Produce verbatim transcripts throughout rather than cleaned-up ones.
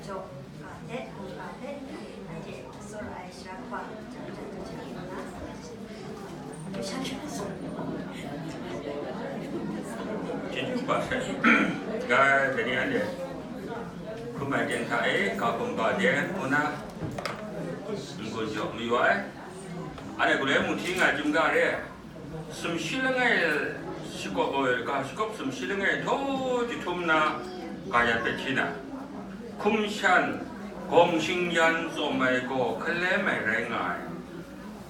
Jaw, a, hte, a, hte, a, hte, tsawra ai sha kaba, jang jang jang jang na, dusha kya sung. Chyeju kaba sai. Ga, dai ni anhte hkrum ai ten hta e, ga hkum ga de, ngu na, n-gun jaw mayu ai. Anhte galoi mung hti nga ai chyum ga re. Sumshi langai shakawp, ga shakawp sumshi langai htaw jahtum na ga yan hpe hti na, hkum shan, gawng shingyan tsawm ai gaw hkalem ai rai nga ai,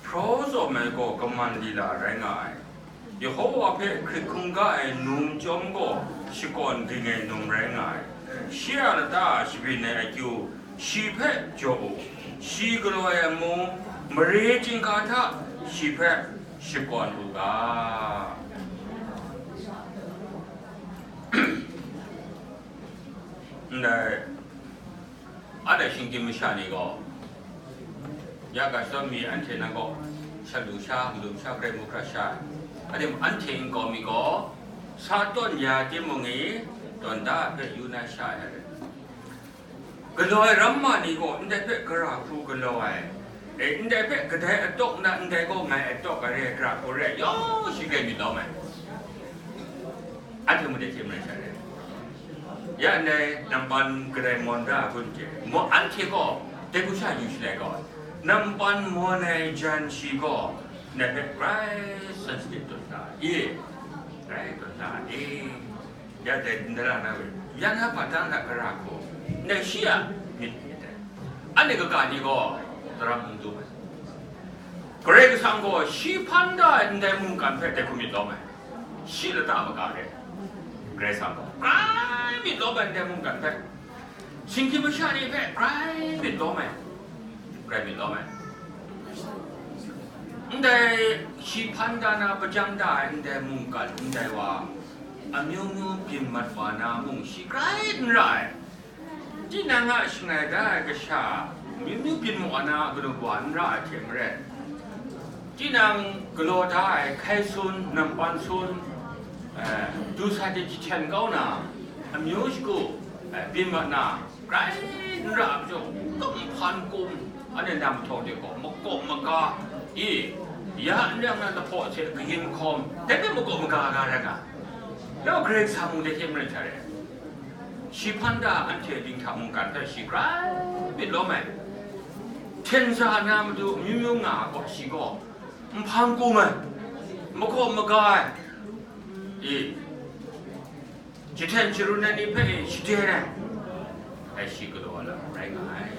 hpraw tsawm ai gaw kaman lila rai nga ai, Yehowa hpe hkrit hkungga ai num chyawm gaw shakawn ging ai num rai nga ai, shi a lata shabyin ai akyu, shi hpe jaw u, shi galaw ai amu, mare chyinghka hta shi hpe shakawn u ga. Ndai, anhte shinggyim masha ni gaw, ya ga shadawn mi anhte nan gaw, sha lu sha, malum sha, garai mu hkra sha, anhte anhte nkau mi gaw, sa tawn ya timung i, tawn da hpe yu na sha ai rai. Galaw ai ramma ni gaw ndai hpe gara hku galaw ai, e, ndai hpe kadai atawk na ndai gaw ngai atawk ai re ai gara hku re ai, yawng shi grai myit lawm ai. Anhte mung de hte marai sha re. Ya ndai nampan kadai mawn da a kun hte, mo anhte gaw dai hku sha yu shalai gaw, nampan mawn ai jan shi gaw ndai hpe grai sensitive tawn da i, grai tawn da i. Ya dai ndai la na we, ya na hpa tang hta gara hku, ndai shi a myit myit ai. Anhte kaga ni gaw, daram n dum ai. Karai Kasang gaw shi hpan da ai ndai mungkan hpe dai hku myit lawm ai. Shi lata maga re. Karai Kasang gaw, grai myit lawm ai ndai mungkan hpe. Shinggyim masha ni hpe grai myit lawm ai, grai myit lawm ai. Ndai shi hpan da na, hpajang da ai ndai mungkan, ndai wa, amyu myu byin mat wa na mung shi grai n ra ai. Tinang a shangai da ai kasha, amyu myu byin mat wa na kanu wa n ra ai hte maren, tinang galaw da ai hkai sun, nampan sun, eh, du sa de jahten kau na, amyu shagu, eh, byin mat na, grai n ra ai majaw, kumhpan kum, anhte na mahtawng de gaw, makawp maga, i, ya n rai nna lahpaw hte kayin hkawm, dai hpe makawp maga ga rai nga, law Karai Kasang mung dai hte maren sha re. Shi hpan da anhte dinghta mungkan hpe shi grai myit lawm ai. Hten za na matu amyu myu nga ai gaw, shi gaw nhpang kum ai, makawp maga ai, i, jahten sharun ai ni hpe shaden ai, ai shi galaw ai lam rai nga ai.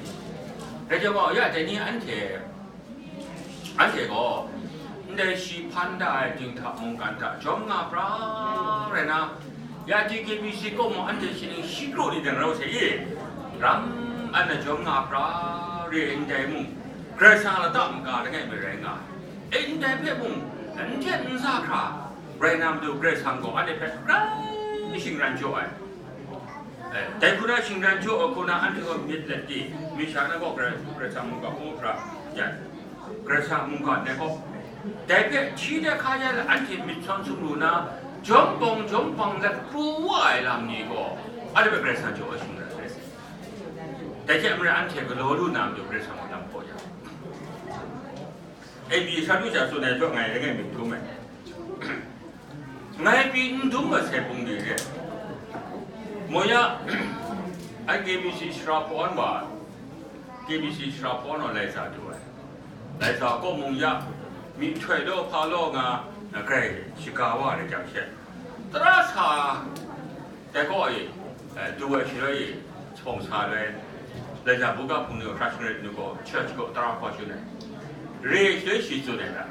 Dai jang gaw, ya dai ni anhte, anhte gaw, ndai shi hpan da ai dinghta mungkan hta jawm nga pra rai na, ya T K B C kaw mung anhte shi ning shi kru ni dang rau se i, ram an na jawm nga pra re ai ndai mung, Karai Kasang a lata maga langai mi rai nga ai. E, ndai hpe mung, n hten n za hkra rai na matu, Karai Kasang gaw anhte hpe grai shingran jaw ai. Eh, dai hku na shingran jaw ai hku na anhte gaw myit let di, myit sha na gaw Karai, Karai Kasang mungga hkra yan, Karai Kasang mungga nai gaw, dai hpe hti de hka ya let anhte myit sawn sumru na, jawm bawng jawm bang let pru wa ai lam ni gaw, anhte hpe Karai Kasang jaw ai shingran rai sai. Dai hte maren anhte galaw lu na matu Karai Kasang gaw lam hpaw ya. A B sha du sha tsun ai htaw ngai langai mi htum ai. Ngai pyi n dum masai bungli re. Mo ya, ai K B C shara pawn wa, K B C shara pawn wa lai sa du ai. Lai sa kaw mung ya, myihtoi law hpa law nga, na grai shaga wa ai jang she, tara sa, dai kaw e, eh, du ai shaloi e, hpawng sa ai, laja buga hpung ni gaw, hkra shingret ni gaw, church gaw tara hpaw shin ai. Re shaloi shi tsun ai hta,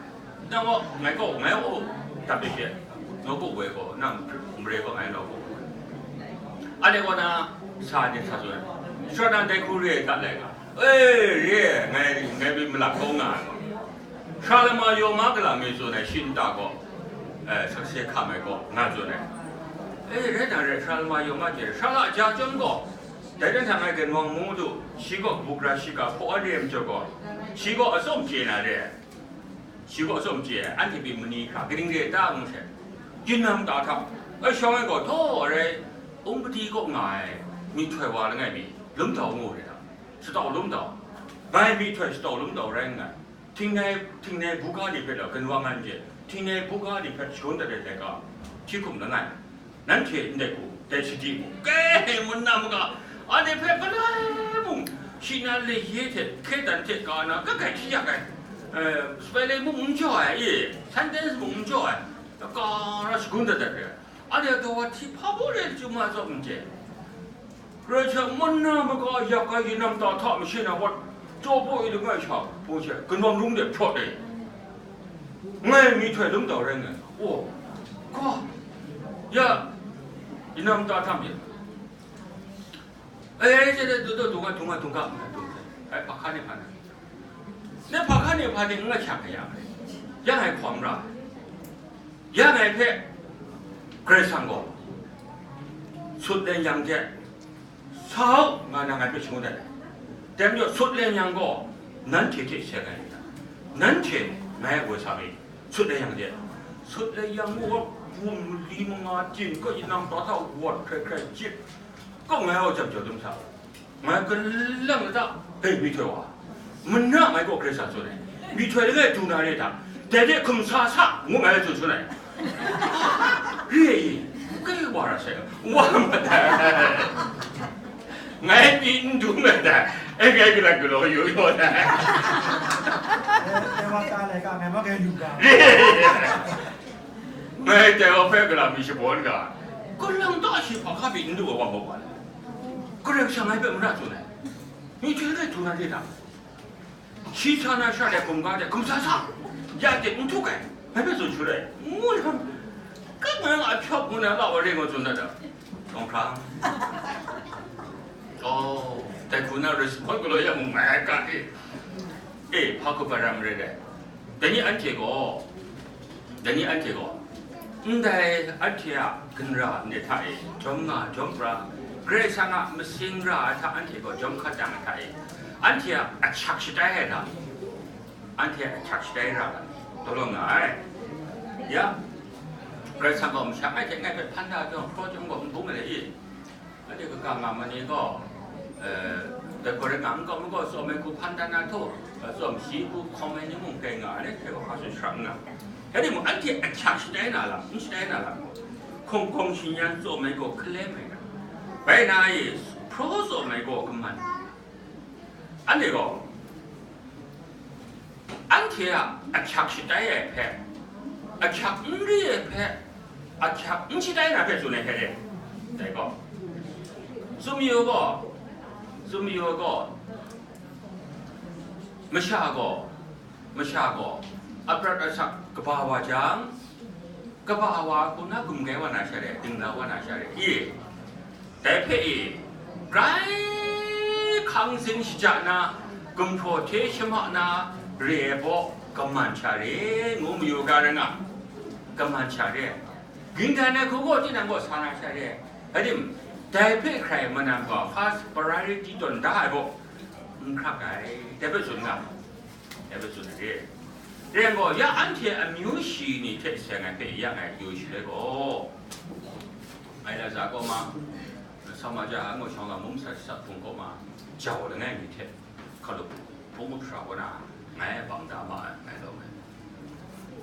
nang gaw, ngai gaw, ngai gaw, dap de she, ngai gaw woi gaw, nang mare gaw ngai nau gaw. Anhte gaw na, sa ni sa tsun ai. Shara nang dai hku re ai hta lai nga. E, re ai, ngai, ngai pyi malak kau nga ai gaw. Hkra lama yawng ma gala mi tsun ai shi nta gaw, eh, sakse hkam ai gaw, nga tsun ai. E, rai na re, hkra lama yawng ma hte, hkra la ja chyawm gaw, dai dan hta ngai ginwang mu du, shi gaw bugra shiga hpaw ai re ai majaw gaw, shi gaw atsawm chye na re ai. Shi gaw atsawm chye ai, anhte pyi mani hkra kaning re ai ta ngu she, ginam ta hta, e, shawng ai gaw htaw rai, Umpati kaw nga ai, myihtoi wa langai mi, Lum dau ngu re ta, shadau lum dau, bai myihtoi shadau lum dau rai nngai. Htingnai, htingnai buga ni hpe la ginwang an je, htingnai buga ni hpe shagun dat ai laika, hti hkum langai, nanhte ndai hku, dai sadi mu, kai, mun na maga, anhte hpe galai mung, shi na leye hte hkye dan hte ka na, kakai hti yak ai, eh, spelling mung n jaw ai, e, sentence mung n jaw ai, ka ra shagun dat dat re ai. Anhte a dawa hti hpa baw re chyu ma tsawp n chye. Rai sha, man na maga yak ai inam ta hta mashin a wat, jaw baw e langai sha, hpaw she, ginwang rung de hprawt e. Ngai myihtoi lum dau rai nngai. O, ga, ya, inam ta hta mi. Ai, je de, du, du, du nga, du nga, du nga, du nga. Ai, hpa hka ni hpa na. Ne hpa hka ni hpa ni n nga hkyak ya. Ya ngai hkawm ra. Ya ngai hpe Karai Kasang gaw sut le yang hte sa u nga na ngai hpe shangun dat ai. Dai majaw sut le yang gaw nanhte hte seng ai ni ta? Nanhte ngai a woi sa mi, sut le yang hte, sut le yang gaw bum li manga tin kaw inam ta hta wat hkrai hkrai chyip, kaw ngai a jam jaw dum sa u. Ngai galang lata, hei, myihtoi wa, mana ngai gaw Karai Kasang tsun ai, myihtoi langai du na re ta, dai de hkum sa sa, ngu ngai tsun tsun ai. Re, kai wa ra sai, wa ma dai. Ngai pyi n du ma dai, e ngai galang galaw yu yaw dai. Ngai tai wa hpe gala mi shabawn ga, galang ta shi hpa hka pyi n du ai wa maw wa le? Karai Kasang ngai hpe mara tsun ai. Myihtoi langai du na re ta? Shi sa na sha de hkum ga de hkum sa sa, ya de n htuk ai, ngai hpe tsun shu rai, ngu lam, ka ngai a hpyawp ngu na la wa ring wa tsun dat da. Tawng hkrang. Oh, dai hku na respond galaw ya mung ngai ai ga e. E, hpa hku hpa ram rai dai. Dai ni anhte gaw, Dai ni anhte gaw, ndai anhte a ginra ndai hta e jawm nga jawm pra, Karai Kasang a masing ra ai hta anhte gaw jawm hkat dang ai hta e, anhte a ahkyak shatai ai lam, anhte a ahkyak shatai ra lam, taw lawm nga ai. Ya, Karai Kasang gaw masha ngai hte ngai hpe hpan da jawng, hpraw jawng gaw n bung ai i? Anhte kaga nga ma ni gaw, eh, dai gaw rai nga, n gaw, n gaw, tsawm ai hku hpan dan na htaw, eh, tsawm shi hku hkawm ai ni mung kai nga ai, hkrai wa hpa sut sharap n nga. Rai timung, anhte ahkyak shatai na lam, n shatai na lam, hkawng hkawng shi nyan tsawm ai gaw hkalem ai ga, bai na e, hpraw tsawm ai gaw kaman. Anhte gaw, anhte a ahkyak shatai ai hpe, ahkyak n re ai hpe, ahkyak n shatai na hpe tsun ai hte de. Dai gaw, tsun mayu gaw, tsun mayu gaw, masha gaw, masha gaw, aprat asak kaba wa jang, kaba wa hku na gumgai wa na sha re, dingla wa na sha re, i? Dai hpe i, grai hkang zin shaja na, gumhpraw hte shama na re ai baw, kaman sha re, ngu mayu ga rai nga, kaman sha re. Gindan ai hku gaw tinang gaw sa na sha re. Rai tim, dai hpe hkrai manam gaw first priority tawn da ai baw, n hkrak ai, dai hpe tsun nga. Dai hpe tsun ai re. Rai yang gaw, ya anhte amyu shi ni hte seng ai hpe ya ngai yu shaloi gaw, ngai Laiza kaw ma, Samaja a ngu shawng la mung masat sat hpung kaw ma, jau langai mi hte hkalup hpung mung hkra kaw na, ngai bang da ma ai, ngai lawm ai.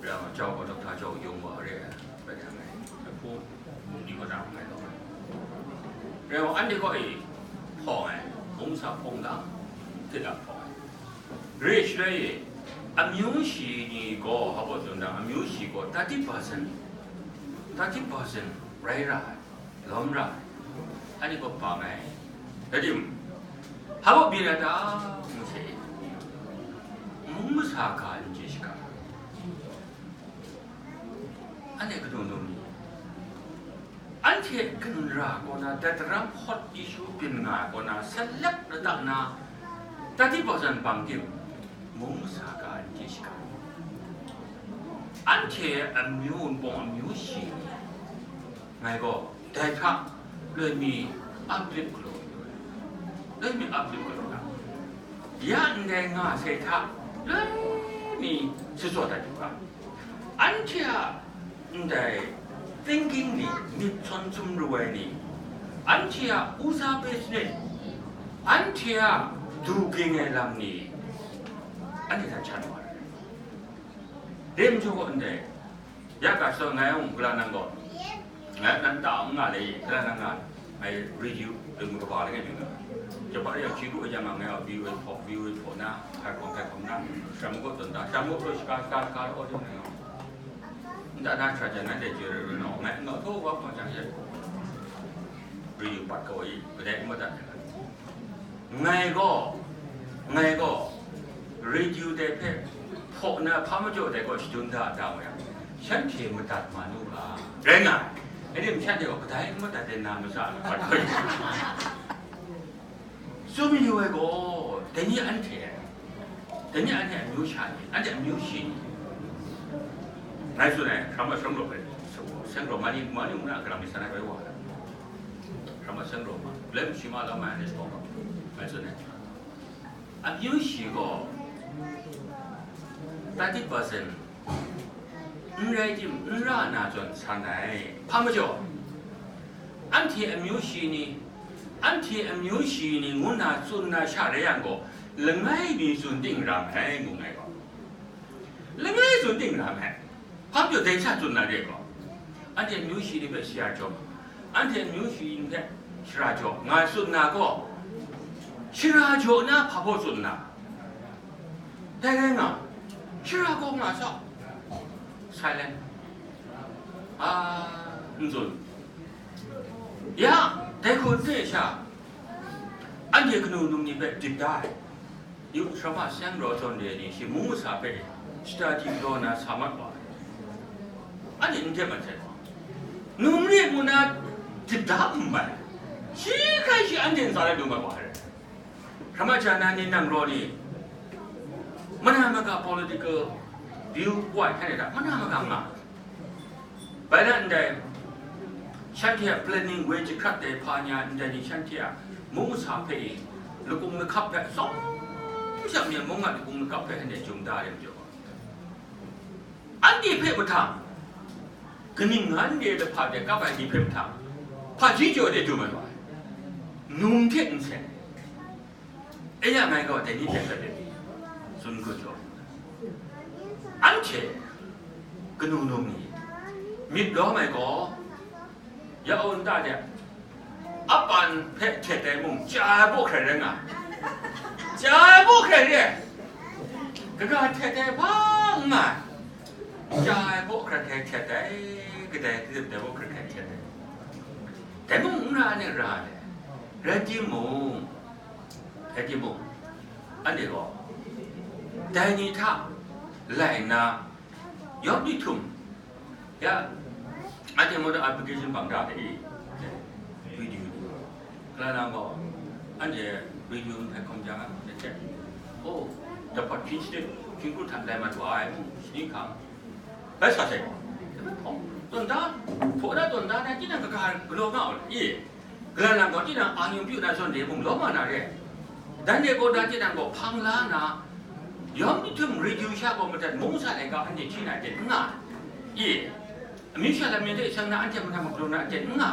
Rai yang, jau gaw, Dokta Jau Yung wa re ai, bai hkang ai, ahpung, hpung di kaw na, ngai lawm ai. Rai yang, anhte kaw e hpawng ai, mung masa hpawng lang, hte lang hpawng ai. Re shaloi e, amyu shi ni gaw, hpa baw tsun dang, amyu shi gaw thirty percent, thirty percent rai ra ai, lawm ra ai, anhte gaw bang ai. Rai tim, hpa baw byin ai ta, ngu hte, mung masa ga n chye shaga, anhte kadung dum ni, anhte ginra kaw na, dai daram hawt issue byin nga ai kaw na, salep lata na, thirty percent bang tim, mung masa ga n chye shaga. Anhte amyu npawng amyu shi ni, ngai gaw dai hta loi mi ap lit galaw yu ai. Loi mi ap lit galaw na, ya ndai nga sai hta loi mi shazaw dat yu ga. Anhte a ndai thinking ni, myit htawn sumru ai ni, anhte a uza business, Anhte a du ging ai lam ni, anhte hta htan wa ai. Dai majaw gaw ndai, ya ga shadaw ngai a mung, gala nang gaw, ngai nan ta n nga le, gala nang nga, ngai radio, ring kaba langai mi nga. Japa ya hpyi ru ai yang, ngai a V O A hpaw, V O A hpaw na, hkai hkawm, hkai hkawm na, sham gaw tawn ta, sham gaw tawn shaka, shaka, shaka, aw, nda na hkra jan, ngai dai je rai rai na, ngai n gau htaw wa hpawng jang ye. Radio pat kaw i, kadai n madat ai. Ngai gaw, ngai gaw, radio dai hpe hpaw na hpa majaw dai gaw shadun da da wa yang, shanhte madat ma nu ga, rai nga ai. Rai tim, shanhte gaw kadai n madat ai na masa na pat kaw i. Tsun mayu ai gaw, dai ni anhte, dai ni anhte amyu sha ni, anhte amyu shi ni. Ngai tsun ai, hkram a shangraw ai, shangraw ma ni, ma ni mung na a galam ni san ai bai wa ai. Hkram a shangraw ma, lem shi ma lam ai, anhte shawng ma. Ngai tsun ai. Amyu shi gaw, thirty percent, n rai tim, n ra na zawn san ai. Hpa majaw, anhte amyu shi ni, anhte amyu shi ni ngu na tsun na sha rai yang gaw, langai mi tsun ting ra ai, ngu ngai gaw. Langai tsun ting ra ai. Hpa majaw dai sha tsun na re gaw, anhte amyu shi ni hpe shara jaw, anhte amyu shi ni hpe shara jaw, nga tsun na gaw, shara jaw na hpa baw tsun na? Dai rai nga, shara gaw nga sa, silent, a, n tsun. Ya, dai hku n re sha, anhte kanu num ni hpe dip da ai. Yu, shama seng raw zawn de ni shi mung masa hpe shata di daw na sa mat wa ai. Anhte n dep mat sai wa. Num re mu na dip da n mai. Shi hkrai shi anhte ntsa la du mat wa ai. Hkama ja na ni nang raw ni, mana maga political view wai hkrai da, mana maga nga. Bai na ndai, shanhte a planning woi jahkrat dai hpa ni a ndai ni shanhte a mung masa hpe i, lakung lahkap hpe tsawm sham ni a mung a lakung lahkap hpe anhte jum da ai majaw, anhte hpe mahtang, kaning ngan de lahpa de kap ai ni hpe mahtang, hpaji jaw de du mat wa ai, num hte nsen. E ya ngai gaw dai ni hpe rat ai mi, tsun hku jaw, anhte kanu num ni myit lawm ai gaw, ya-un ta de, apan hpe htet ai mung, chya ai baw hkrai rai nga, chya ai baw hkrai re ai, kaga htet ai hpa n nga ai, chya ai baw hkrai hkrai htet ai, kadai kadip dai baw hkrai hkrai htet ai, dai mung n ra ai ni ra ai, rai timung, Rai timung, anhte gaw dai ni hta lai nna, yawm ni htum, ya, anhte mung application bang da de i, video ni, kalang gaw, anhte radio hpe hkawm jang, anhte hte, oh, dahpawt hpyi shadit, hpyi kru htan lai mat wa ai, shani hkang, bai sa sai gaw, tawn da, hpaw da tawn da na, tinang kaga galaw nga u, i, Kalang gaw tinang ang yung pyu na zawn de mung lawm ma na re. Dan de gaw dan tinang gaw hpang la na, yawm ni htum radio sha gaw madat mung sa ai ga anhte hti na de n nga, i, amyu sha lam mi de shang na anhte mung na magalaw na de n nga.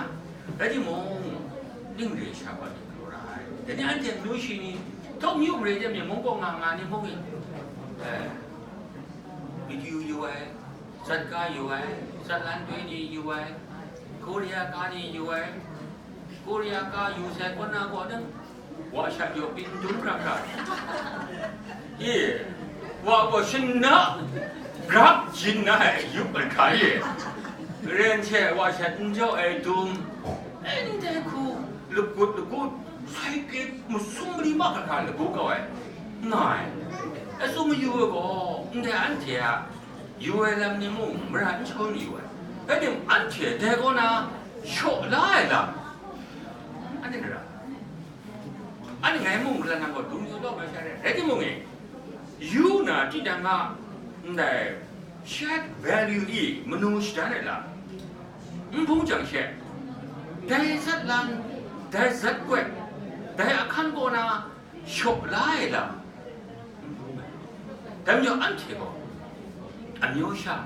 Rai timung, ning re sha gaw ni galaw ra ai. Dai ni anhte amyu shi ni, htawk myu re de mi mung gaw nga nga ni mung i, eh, video yu ai, zat ka yu ai, zat lan doi ni yu ai, Korea ka ni yu ai, Korea ka yu sai kaw na gaw dang, wa shat yaw pyi n dum hkra hkra. E, wa gaw shana grap jin na ai yup ai hkra e. Ren she wa shat n jau ai dum. Ndai hku, lagut lagut, sai kit masum mali ma hkra hkra lagu kau ai, nga ai. Asu mayu ai gaw, ndai anhte a yu ai lam ni mung mara n shagun yu ai. Rai tim, anhte dai kaw na shaw la ai lam, anhte gara, anhte ngai mung galan nang gaw dung yu lawm ai sha re. Rai timung e, yu na tinang a ndai shared value i manu shadan ai lam, n hpung jang she, dai zat lan, dai zat goi, dai ahkan kaw na shaw la ai lam, dai majaw anhte gaw, amyu sha,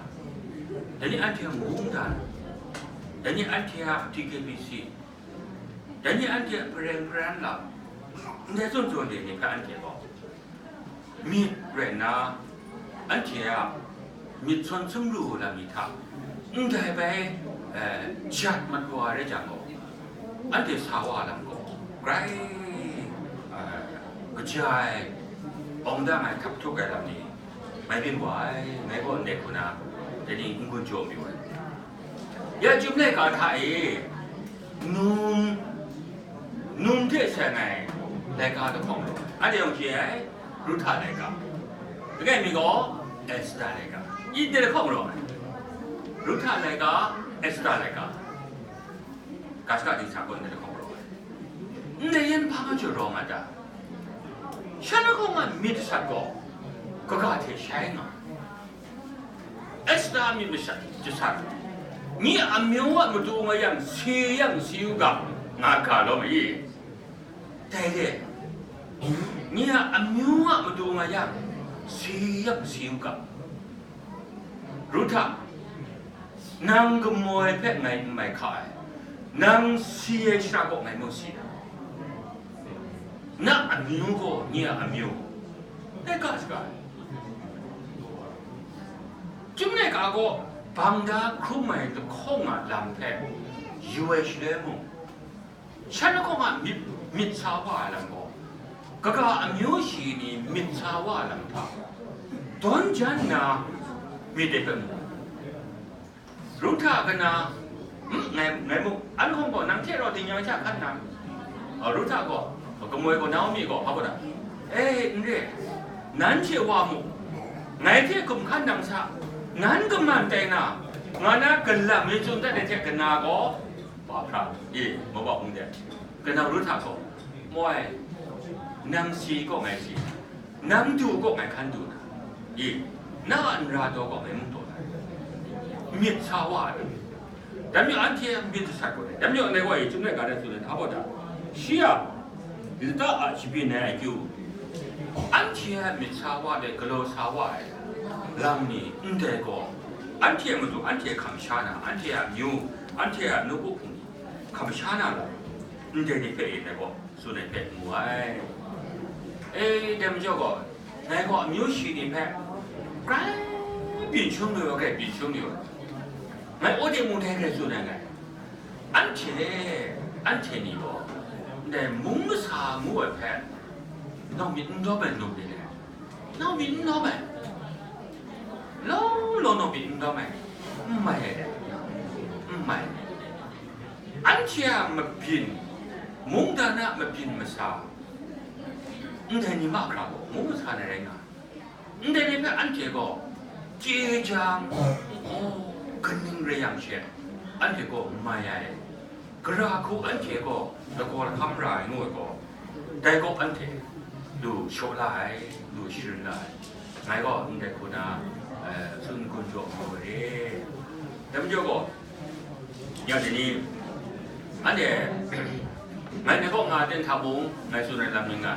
dai ni anhte a mungdan, dai ni anhte a T K B C, dai ni anhte a hpareng hparan lam, Ndai zawn zawn de ni hpe anhte gaw myit rai nna, anhte a myit sawn sumru lam ni hta ndai bai, eh, jat mat wa rai jang gaw, anhte sa wa lam gaw, grai, eh, kaja ai, awng dang ai, hkap htuk ai lam ni mai byin wa ai, ngai gaw ndai hku na, dai ni n-gun jaw mayu ai. Ya chyum laika hta e, num, num hte seng ai laika lahkawng rawng ai. Anhte yawng chye ai, Ruhta laika. Langai mi gaw, Esta laika. Yin de lahkawng rawng ai. Ruhta laika, Esta laika. Ga shaka dingsa gaw yin de lahkawng rawng ai. Ndai yan hpa majaw rawng ai ta? Shan lahkawng a myit sat gaw, kaga hte shai nga ai. Esta myit masat jasat, nye amyu a matu nga yang, si yang si u ga, nga ga lawm ai. Dai re, nye a amyu a matu nga yang, si yang si u ga. Ruhta, nang kamoi hpe ngai n mai hka ai, nang si ai shara gaw ngai mung si ai. Na amyu gaw nye a amyu, dai ga saga ai. Chyum laika gaw bang da hkrum ai lahkawng a lam hpe yu ai shaloi mung, shan lahkawng a myit, myit sa wa ai lam gaw, kaga amyu shi ni myit sa wa ai lam hta dawn jan nna myit de hpe mu ai. Ruhta kana, hmm, ngai, ngai mu, an hkawng gaw nang hte rau dingnyang sha hkan na. A, Ruhta gaw, kamoi gaw Naomi gaw, hpa gaw da, e, n re, nanhte wa mu, ngai hte hkum hkan nang sa, nan kaman tai na, nga na galam mi tsun dat ai hte kana gaw, ba hpra, e, mawa hpung de, kanau Ruhta gaw, moi, nang si gaw ngai si, nang du gaw ngai hkan du na, i, na a nra daw gaw ngai mung daw na, myit sa wa ai. Dai majaw anhte a myit jasat gaw dai, dai majaw ndai gaw e, chyum laika hta tsun ai hta gaw da, shi a lata a shabyin ai akyu, anhte a myit sa wa ai, galaw sa wa ai lam ni ndai gaw, anhte a matu anhte hkam sha na, anhte a amyu, anhte a nawku hpung ni hkam sha na lam, ndai ni hpe e ndai gaw tsun ai hpe mu ai. E, dai majaw gaw, ngai gaw amyu shi ni hpe grai byin shangun mayu ai, grai byin shangun mayu ai. Ngai aw de mung dai grai tsun ai ngai. Anhte, anhte ni gaw, ndai mung masa ngu ai hpe, nau myit n dawm ai num ni le, nau myit n dawm ai, law law nau myit n dawm ai, n mai ai, n mai ai. Anhte a mabyin, mungdan a mabyin masa, ndai ni mahkra gaw mung masa na rai nga ai. Ndai ni hpe anhte gaw chye jang, oh, kaning rai yang she, anhte gaw mai ai. Gara hku anhte gaw lagaw lahkam ra ai ngu ai gaw, dai gaw anhte lu shaw la ai, lu sharin la ai. Ngai gaw ndai hku na, eh, tsun gun jaw mayu ai re. Dai majaw gaw, ya dai ni, anhte, ngai ngai kaw nga ten hta mung, ngai tsun ai lam ning nga,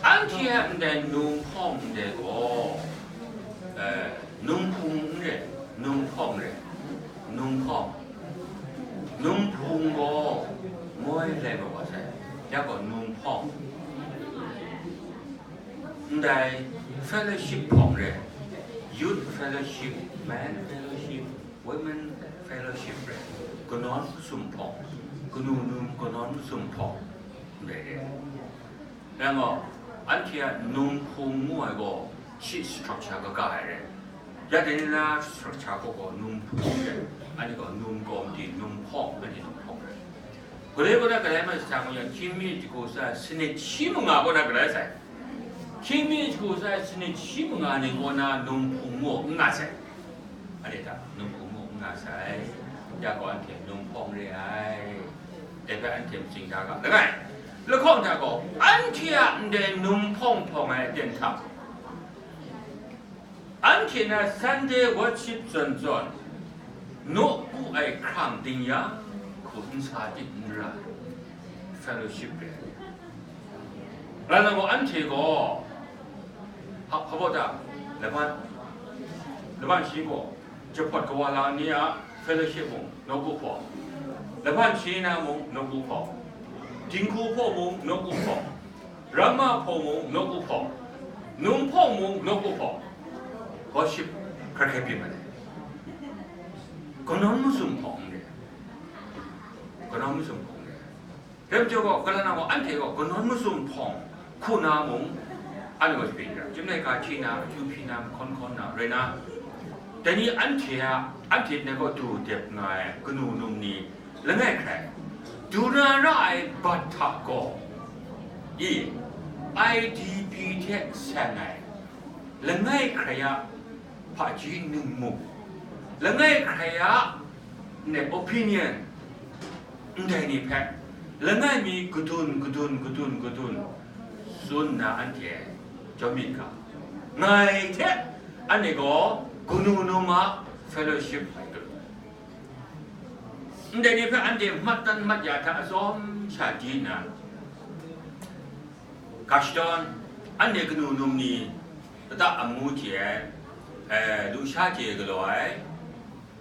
anhte a ndai num hpawng ndai gaw, eh, num hpung n re, num hpawng re, num hpawng, num hpung gaw moi lai mat wa sai, ya gaw num hpawng, ndai fellowship hpawng re, youth fellowship, men fellowship, women fellowship re, kanawn masum hpawng, kanu num kanawn masum hpawng, ndai re. Rai gaw, anhte a num hpung ngu ai gaw, shi structure kaga ai re. Ya dai ni na structure gaw gaw num hpung re, anhte gaw num kawm di, num hpawng, anhte num hpawng re. Galoi kaw na galai mai sa ngu yang, hkying mi jahku sa sanit shi manga kaw na galai sai. Hkying mi jahku sa sanit shi manga ning kaw na num hpung ngu n nga sai. Anhte hta num hpung ngu n nga sai. Ya gaw anhte num hpawng re ai. Dai hpe anhte matsing da ga langai. Lahkawng hta gaw, anhte a ndai num hpawng hpawng ai aten hta, anhte na Sunday worship zawn zawn, nawku ai hkrang ding yang, hku n sa dit n ra, fellowship re ai. Rai nang gaw, anhte gaw, hpa, hpa baw ta, laban, laban shi gaw, jahpawt kawa lang ni a fellowship mung, nawku hpawng, laban shi na mung, nawku hpawng, Dinghku hpawng mung, nawku hpawng, Ramma hpawng mung, nawku hpawng, num hpawng mung, nawku hpawng, worship hkrai hkrai byin mat ai. Kanawn mazum hpawng n re ai. Kanawn mazum hpawng n re ai. Dai majaw gaw, Kalan na gaw, anhte gaw kanawn mazum hpawng hku na mung, anhte gaw shabi n ra. Chyum laika hti na, akyu hpyi na, mahkawn hkawn na, rai na, dai ni anhte a, anhte ndai gaw du dep nga ai kanu num ni, langai hkrai, du na ra ai bat hta gaw, i, I D P hte seng ai, langai hkrai a hpaji ningmu, langai hkrai a ne opinion, ndai ni hpe, langai mi kadun, kadun, kadun, kadun, tsun nna anhte jawm myit ga, ngai hte anhte gaw kanu num a fellowship ai galu. Ndai ni hpe anhte mat dan mat ya hta atsawm sha di nna, ga shadawn, anhte kanu num ni lata amu hte, eh, lusha hte galaw ai.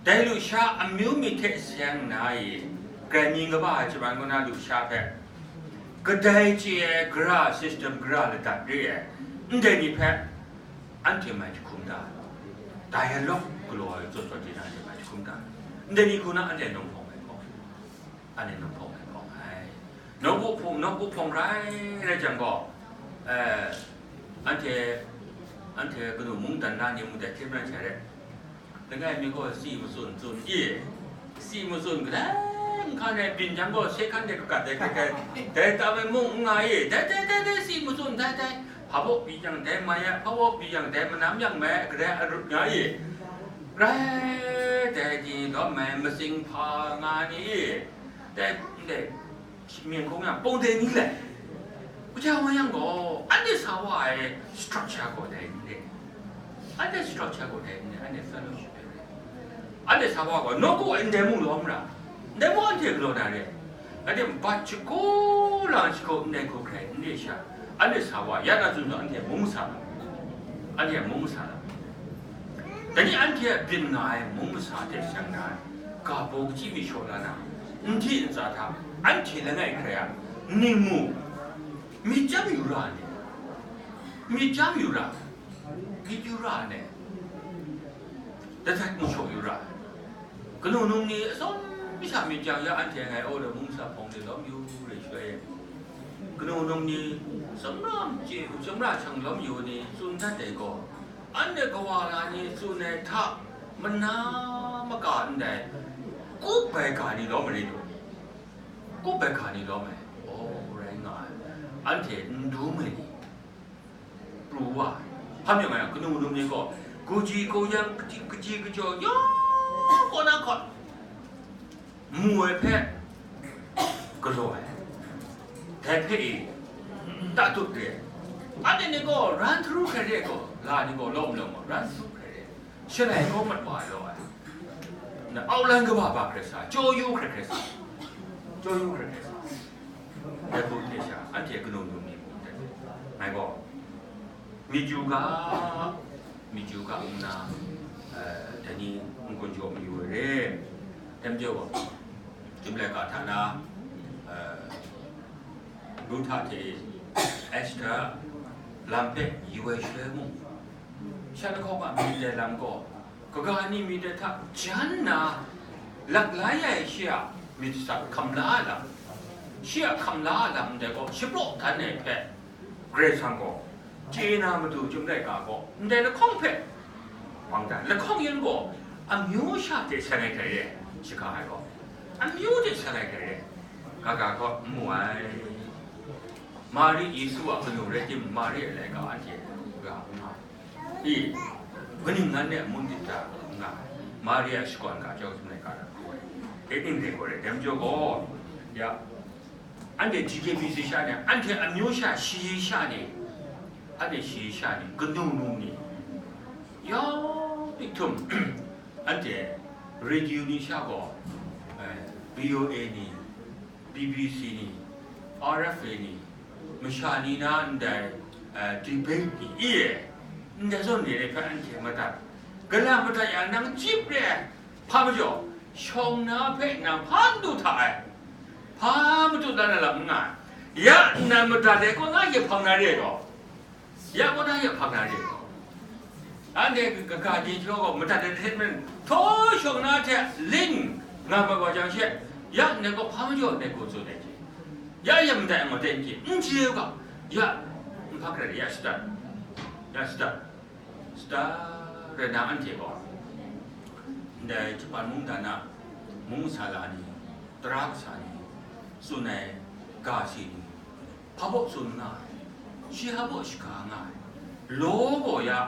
Dai lusha amyu myit hte seng nna i, grai mying kaba ai shaman kaw na lusha hpe, kadai chye ai gara, system gara ladat re ai, ndai ni hpe anhte mai jahkum da, dialogue galaw ai zawn zawn chye na anhte mai jahkum da, ndai ni hku na anhte num hpawng ai hpawng, anhte num hpawng ai hpawng ai. Nawku hpawng, nawku hpawng rai rai jang gaw, eh, anhte, anhte kanu mungdan na ni mung dai hte maren sha re. Langai mi gaw si matsun tsun i, si matsun kadai nhkan ai byin jang gaw, se hkan de kagat ai hkai hkai, dai tam ai mung n nga i, dai, dai, dai, dai, si matsun, dai, dai, hpa baw pyi jang dai mai ai, hpa baw pyi jang dai manam yang mai ai, kadai arut nga i, rai, dai ni lawm ai, matsing hpa nga ni i, dai, dai, mying hkung yang pawng dai ni lai. Kaja wa yang gaw, anhte sa wa ai structure gaw dai ni le. Anhte structure gaw dai ni le, anhte fellowship dai ni le. Anhte sa wa gaw, nawku ai ndai mung lawm ra. Ndai mung anhte galaw na re. Anhte bat shagu lang shagu ndai hku hkrai n re sha. Anhte sa wa, ya na tsun taw, anhte mung masa lam. Anhte mung masa lam. Dai ni anhte a byin nga ai mung masa hte seng na ai, ga baw kachyi mi shaw la na, n hti ntsa hta, anhte langai hkrai a, ningmu, myit chyam yu ra ne, myit chyam yu ra, myit yu ra ne, dadat mashaw yu ra, kanu num ni atsawm sha myit chyam ya, anhte ngai aw daw mung masa hpawng de lawm yu re shaloi e, kanu num ni, tsawmra machye u, tsawmra shang lawm yu ni, tsun dat ai gaw, anhte kawa na ni tsun ai hta, mana maka ndai, kup ai ga ni lawm ai rai lu, kup ai ga ni lawm ai, aw, rai nga ai, anhte n dum ai ni, pru wa ai. Hpa myit nga yang, kanu num ni gaw, kaji kayang, kaji, kaji kajaw, yawng kaw na hkawt, mu ai hpe galaw ai, dai hpe e, tatut re ai. Anhte ni gaw ran htaru hkrai re ai gaw, la ni gaw lawm lawm gaw, ran htaru hkrai re ai. Shalai gaw mat wa ai law ai. Na, outline kaba ba hkrai sa, jaw yu hkrai hkrai sa, jaw yu hkrai hkrai sa. Dai hku hte sha, anhte kanu num ni mung dai. Ngai gaw, myit yu ga, myit yu ga ngu na, eh, dai ni n-gun jaw mayu ai re. Dai majaw gaw, Chyum laika hta na, eh, Ruhta hte Esta lam hpe yu ai shaloi mung, shan lahkawng a myit dai lam gaw, kaga ni myit dai hta jan nna, lak lai ai shi a myit sat hkam la ai lam, shi a hkam la ai lam ndai gaw shapraw dan ai hpe, Karai Kasang gaw chye na matu Chyum laika gaw ndai lahkawng hpe bang dan, lahkawng yan gaw amyu sha hte seng ai hkrai re, shaga ai gaw amyu hte seng ai hkrai re, kaga gaw n mu ai. Mari Yesu a kanu rai tim, Mari a laika anhte ga n nga ai. I, kaning ngan e amun dip da n nga ai. Mari a shakawn ga jau Chyum laika na hku ai. Dai ning dai gaw re, dai majaw gaw, ya, anhte G K B C sha ni, anhte amyu sha shayi sha ni, anhte shayi sha ni, kanu num ni, yawng myihtun, anhte radio ni sha gaw, eh, V O A ni, B B C ni, R F A ni, masha ni na ndai, eh, debate ni, i e, ndai zawn ni re hpe anhte madat. Gala madat yang nang chyip re ai, hpa majaw, shawng na hpe nang hpa n du hta ai, hpa matut la na lam n nga ai. Ya nnan madat ai kaw na yet hpang na re ai gaw, ya kaw na yet hpang na re ai gaw, anhte kaga di jaw gaw madat ai hte maren, htaw shawng na hte ling nga mat wa jang she, ya nnan gaw hpa majaw nnan gaw tsun ai hte, ya yet madat ai ngaw ten hte n chye u ga, ya nhpa hkrai ya shatan, ya shatan. Shada rai nna anhte gaw, ndai Japan mungdan a mung masha la ni, tara kasa ni, tsun ai ga si ni, hpa baw tsun nga ai, shi hpa baw shaga nga ai, law gaw ya,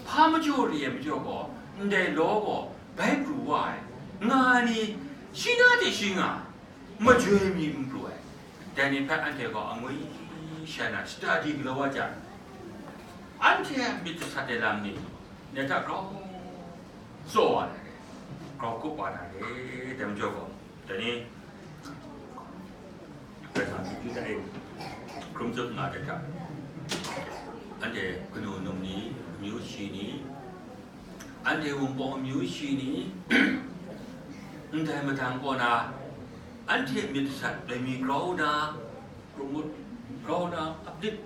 hpa majaw re ai majaw gaw, ndai law gaw bai pru wa ai, nga ai ni, shi na hte shi nga ai, majoi mi n pru ai, dai ni hpe anhte gaw angwi sha na shada di galaw wa jang, anhte a myit dasat ai lam ni, ngai hta grau tsaw wa na re, grau kup wa na re, dai majaw gaw, dai ni, Karai Kasang chyeju hta e hkrum tsup nga ai hta, anhte kanu num ni, amyu shi ni, anhte wunpawng amyu shi ni, ndai madang kaw na, anhte myit dasat loi mi grau na, pru ngut grau na, aplit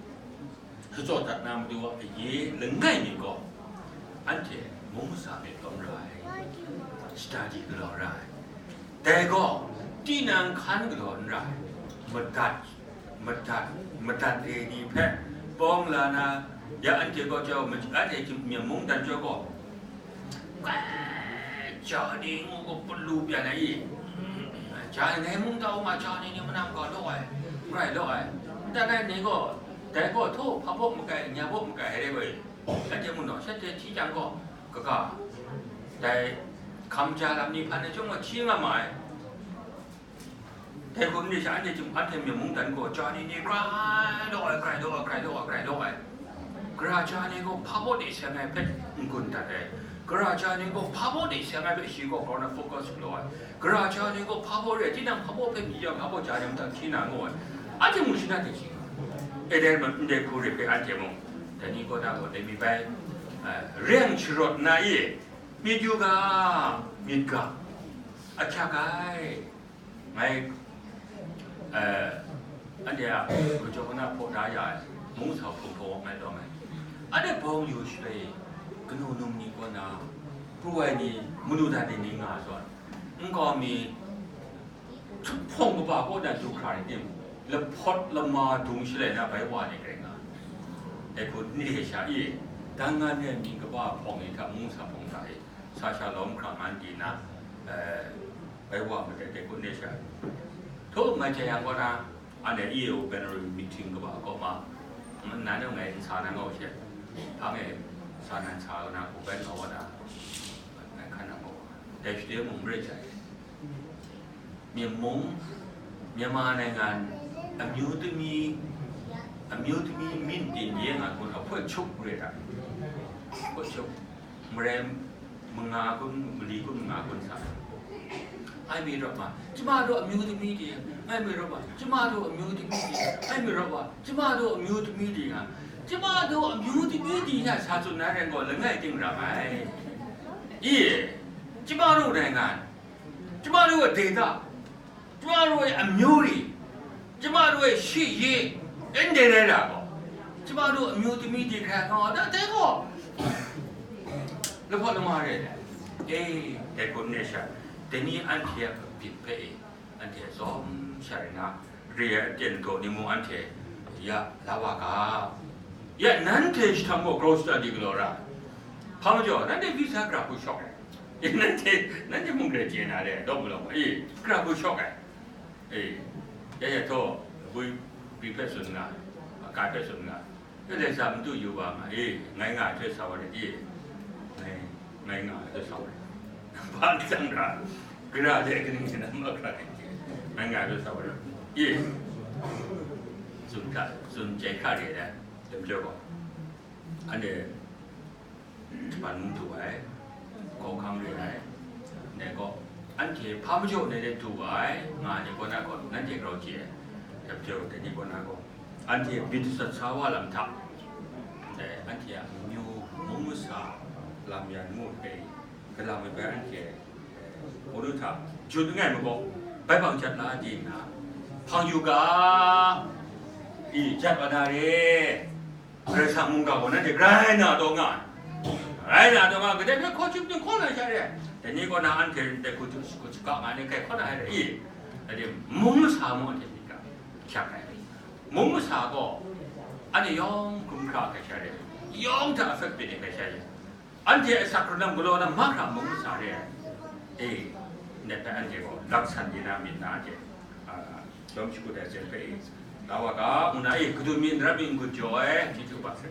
shachyaw dat na matu a aye langai mi gaw, anhte mung masha myit lawm ra ai, shada di galaw ra ai. Dai gaw, tinang hkan galaw n ra ai, madat, madat, madat re ni hpe pawng la na, ya anhte gaw jau, anhte myit mungdan jau gaw, kai, ja ni ngu gaw palu pyan ai i, ja ni ngai mung tau nga, ja ni ni manam ga law ai, n rai law ai, nta ngai ni gaw, dai gaw htaw hpa baw makai, nya baw makai ai rai gaw i, anhte mu naw, shanhte hti jang gaw, kaga, dai hkam ja lam ni hpan ai chyawm gaw hti nga ma ai. Dai hkum ni sha, anhte chyum, anhte myit mungdan gaw ja ni ni grai law ai, grai law ai, grai law ai, grai law ai. Gara ja ni gaw hpa baw de seng ai hpe n-gun dat ai. Gara ja ni gaw hpa baw de seng ai hpe shi gaw grau na focus law ai. Gara ja ni gaw hpa baw re, tinang hpa baw hpe pyi yang, hpa baw ja ni mung hta hkyi na ngu ai. Anhte mung shi na ting shi nga. E dai ma, ndai hku re hpe anhte mung, dai ni kaw na gaw dai mi bai, eh, reng sharawt nna i, myit yu ga, myit ga, ahkyak ai. Ngai, eh, anhte a hpaw na hpaw da ya ai, mung sa hpung hpaw ngai taw ngai. Anhte bawng yu shaloi, kanu num ni kaw na, pru ai ni, manu dan ni ni nga zawn, nkau mi, hpawng kaba kaw na du hkra ni tim, lahpawt lama dung shalai na bai wa ni rai nga. Dai hku ni hte sha i, dan nga ni ai mying kaba hpawng ni hta mung sa hpawng hta e, sa sha lawm hkra ngan di na, eh, bai wa madat dai hku ni sha. Htaw mai jai yang kaw na, anhte E A O Banner meeting kaba kaw ma, nan ngai n sa na ngau she, hpang e sa nan sa na hku bai nga wa na, ngai hkan na ngau. Dai shade mung marai jai. Myen mung, Myanmar နိုင်ငံ အမျိုးသမီး အမျိုးသမီး မြင့်တင်ရေး nga kun a hpoi chuk re ta. Hpoi chuk. Marai manga kun, mali kun, manga kun sa. Ai mi rawt ma, ကျမတို့ အမျိုးသမီးတွေ, ai mi rawt ma, ကျမတို့ အမျိုးသမီးတွေ, ai mi rawt ma, ကျမတို့ အမျိုးသမီးတွေက, ကျမတို့ အမျိုးသမီးတွေ nya sa tsun na ren gaw, langai ting ra ai. Ye, ကျမတို့ နိုင်ငံ, ကျမတို့ ဒေသ, ကျမတို့ အမျိုးတွေ, ကျမတို့ ရှေ့ရေး, အဲ နေရတာပေါ့. ကျမတို့ အမျိုးသမီးတွေ ခံတော့ တဲ့ကော လဖို့လမရဲတယ်. အေး, တဲ့ကိုနေရှာ, တနည်း အန်တီယာ ဖြစ်ဖဲ, အန်တီယာ စောင့်ရှာရနာ, ရေအကျဉ်းတော်နေမှု အန်တီယာ လာပါက. ယနန်တေရှ်ထံကို grocery ဒီကလောရ. ဘာမကျော်, နန်တေ visa ကြပ်ဖို့ ရှောက်တယ်. နန်တေ, နန်တေ မုန်ကြဲကျင်းလာတယ်, တော့မလို့. အေး, ကြပ်ဖို့ ရှောက်တယ်. အေး, ရရတော့, ဘုရား ပြည့်ဖက်စွန်က, အကါဖက်စွန်က, အဲ့ဒါစာမတူယူပါမှာ. အေး, နိုင်ငံအတွက် ဆောင်ရတယ်. အေး, နိုင်ငံအတွက် ဆောင်ရတယ်. ဘာကြောင့်လဲ, ကြတဲ့ကနေ့ကမှ ကြတယ်. နိုင်ငံအတွက် ဆောင်ရတယ်. အေး, စွန်က, စွန်ကြဲခါရတဲ့, တမပြောပါဘူး. အဲ့ဒါ Japan တူဝဲ, ကောင်းခမ်းရတဲ့, နဲ့ကော, အန်တီ ဖားမကျော် နဲ့တူဝဲ, ငါညီကောနာကော, နန်တီ ကြောက်ကြည့်, တပြောတဲ့ညီကောနာကော, အန်တီ ဘိတ်ဆက် ဆာဝါလမ်ထ, အန်တီ အမျိုး မုံမဆာ, လမ်းရန်မှုပဲ, ကလာမပဲ အန်တီ ဘုရားထ, ကျူတငယ်မကော, ဘိုင်ဘိုင်ချက်လာဒီနာ, ဖန်ယူက, I, jat wa na re. Karai Kasang mungga gaw nanhte grai na taw nga ai. Grai na taw nga, kadai hpe hkaw chyum chyum hkaw na sha re. Dai ni kaw na anhte rai hku hku shaka nga ai ni hkai hkaw na ai re. I, dai mung masa mung anhte myit ga hkyak ai. Mung masa gaw, anhte yawng hkrum hkra hkai sha re. Yawng hta a fep byin ai hkai sha re. Anhte a asak hkrun lam galaw lam mahkra mung masa re ai. E, ndai hpe anhte gaw laksan di na myit na hte, a, jawm shakut ai hte hpe e, la wa ga, ngu na e, kadun mi n ram mi n-gun jaw ai, chyeju ba sai.